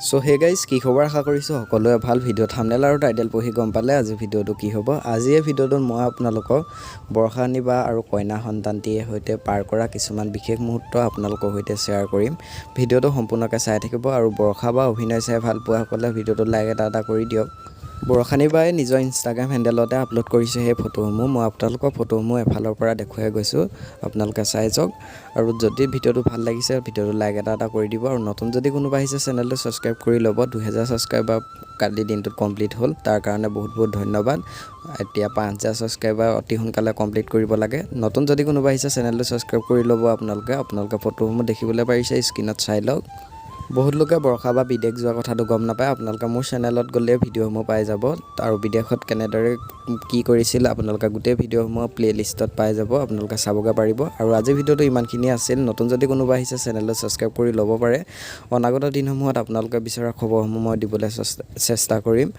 চ' hey guys, কি খবৰ? আশা কৰিছোঁ সকলোৱে ভাল। ভিডিঅ' থামনেল আৰু টাইটেল পঢ়ি গম পালে আজি ভিডিঅ'টো কি হ'ব। আজি এই ভিডিঅ'টোত মই আপোনালোকক বৰ্ষাৰাণী বা আৰু কইনা সন্তানটিৰ সৈতে পাৰ কৰা কিছুমান বিশেষ মুহূৰ্ত আপোনালোকৰ সৈতে শ্বেয়াৰ কৰিম। ভিডিঅ'টো সম্পূৰ্ণকৈ চাই থাকিব আৰু বৰ্ষা বা অভিনয় চাই ভাল পোৱাসকলে ভিডিঅ'টো লাইক এটা এটা কৰি দিয়ক। বৰ্ষাৰাণী বাই নিজৰ ইনষ্টাগ্ৰাম হেণ্ডেলতে আপলোড কৰিছে সেই ফটোসমূহ। মই আপোনালোকৰ ফটোসমূহ এফালৰ পৰা দেখুৱাই গৈছোঁ, আপোনালোকে চাই যাওক। আৰু যদি ভিডিঅ'টো ভাল লাগিছে, ভিডিঅ'টো লাইক এটা এটা কৰি দিব আৰু নতুন যদি কোনোবা আহিছে, চেনেলটো ছাবস্ক্ৰাইব কৰি ল'ব। 2000 ছাবস্ক্ৰাইবাৰ কালি দিনটোত কমপ্লিট হ'ল, তাৰ কাৰণে বহুত বহুত ধন্যবাদ। এতিয়া 5000 ছাবস্ক্ৰাইবাৰ অতি সোনকালে কমপ্লিট কৰিব লাগে। নতুন যদি কোনোবা আহিছে, চেনেলটো ছাবস্ক্ৰাইব কৰি ল'ব আপোনালোকে। আপোনালোকে ফটোসমূহ দেখিবলৈ পাৰিছে স্ক্ৰীণত, চাই লওক। বহুত লোকে বৰ্ষা বা বিদেশ যোৱা কথাটো গম নাপায়। আপোনালোকে মোৰ চেনেলত গ'লে ভিডিঅ'সমূহ পাই যাব আৰু বিদেশত কেনেদৰে কি কৰিছিল, আপোনালোকে গোটেই ভিডিঅ'সমূহ প্লে' লিষ্টত পাই যাব, আপোনালোকে চাবগৈ পাৰিব। আৰু আজিৰ ভিডিঅ'টো ইমানখিনিয়ে আছিল। নতুন যদি কোনোবা আহিছে, চেনেলটো ছাবস্ক্ৰাইব কৰি ল'ব পাৰে। অনাগত দিনসমূহত আপোনালোকে বিচৰা খবৰসমূহ মই দিবলৈ চেষ্টা কৰিম।